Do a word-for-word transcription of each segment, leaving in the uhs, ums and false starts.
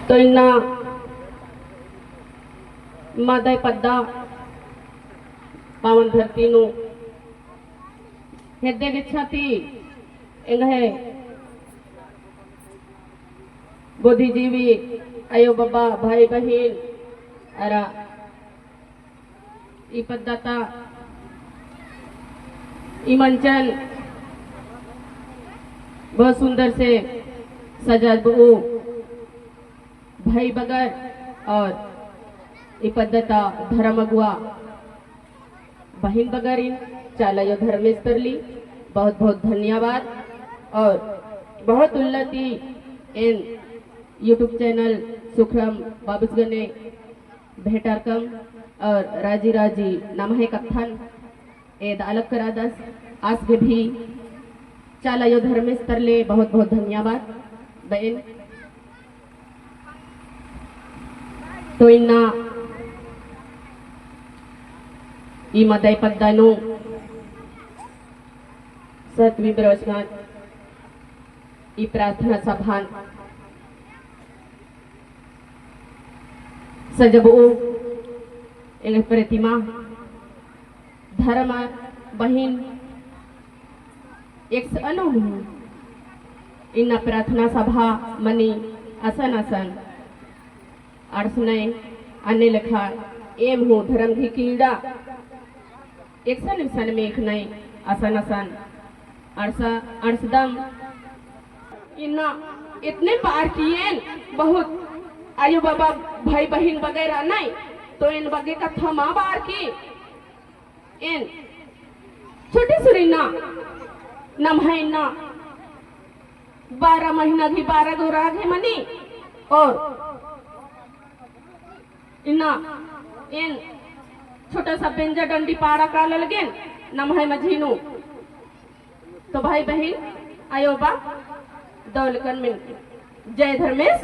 तो इन्ना मदई पद्दा पावन धरती नू हेद्दे गेच्छा ती एंग्है बुद्धिजीवी अयो बबा भाई बहिन अरा ई पद्दा ता ई मंचन बहुत सुंदर से सजाबू भाई बगर और ई पद्दा ता धर्म अगुवा बहिन बगरिन चाला अयो धर्मेस तरली बहुत बहुत धन्यवाद। और बहुत उल्ला ती एन YouTube channel सुखराम बाबूस गने भेंटारकम और राजी राजी नम्है कत्थन एद अलग करादस। आस गे भी चाला अयो धर्मेस तरले बहुत बहुत धन्यवाद बअन। तो इन्ना ई मदई पद्दा नू सतवीं बरचकन ई प्रार्थना सभान सजबू एंग्है प्रतिमा धर्म बहिन एकसनो हूँ इन्ना प्रार्थना सभा मनी असन असन अंड़सनय अन्ने लेखा एम हूँ धर्म गही कीड़ा एकसन एकसन मेखनय असन असन अंड़सा अंड़सदम। इन्ना एतने बअर की एन बहुत अयो बबा भाई बहिन बगैरह नय तो एन बग्गे कत्था मा बअर की एन छोटे सुर इन्ना नम्है इन्ना बारह महीना गही बारह गो राग है मनी। और इन्ना एन छोटा सा बेंजा डंडी पाड़ा काला लगेन नम्है मझी नू। तो भाई बहिन अयो बा दौलकन मिनती। जय धर्मेस।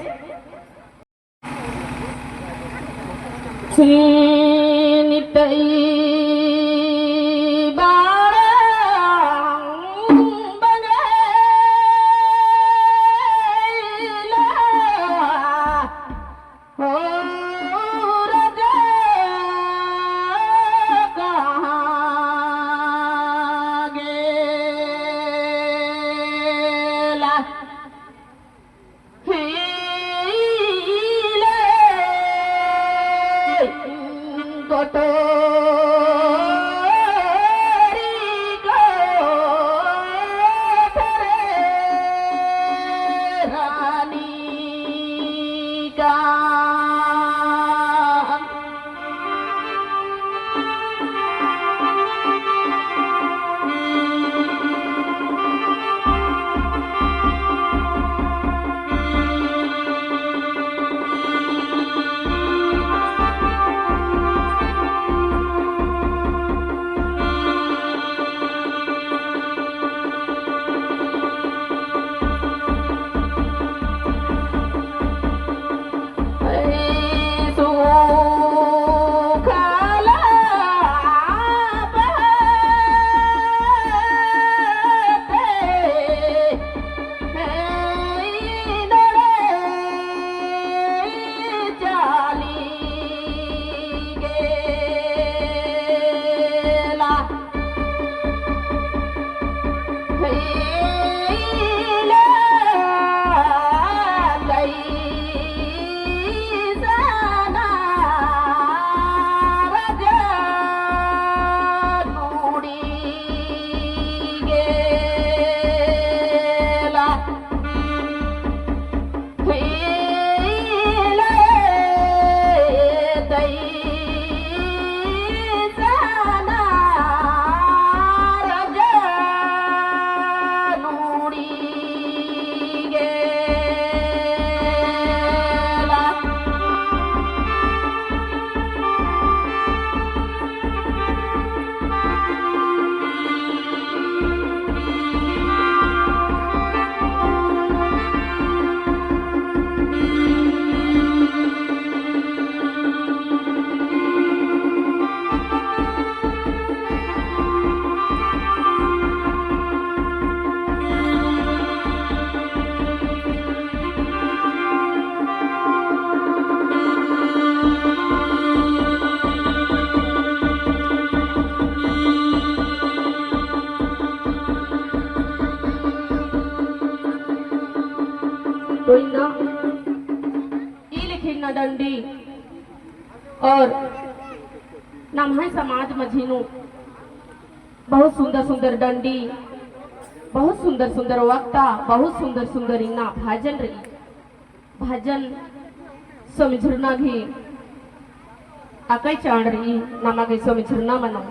डंडी और नम्है समाज मझी नू बहुत सुंदर सुंदर डंडी, बहुत सुंदर सुंदर वक्ता, बहुत सुंदर सुंदर इन्ना भजन रई। भजन सोमिझुरना गही अकय चाड़ रई, नमा गे सोमिझुरना मनो।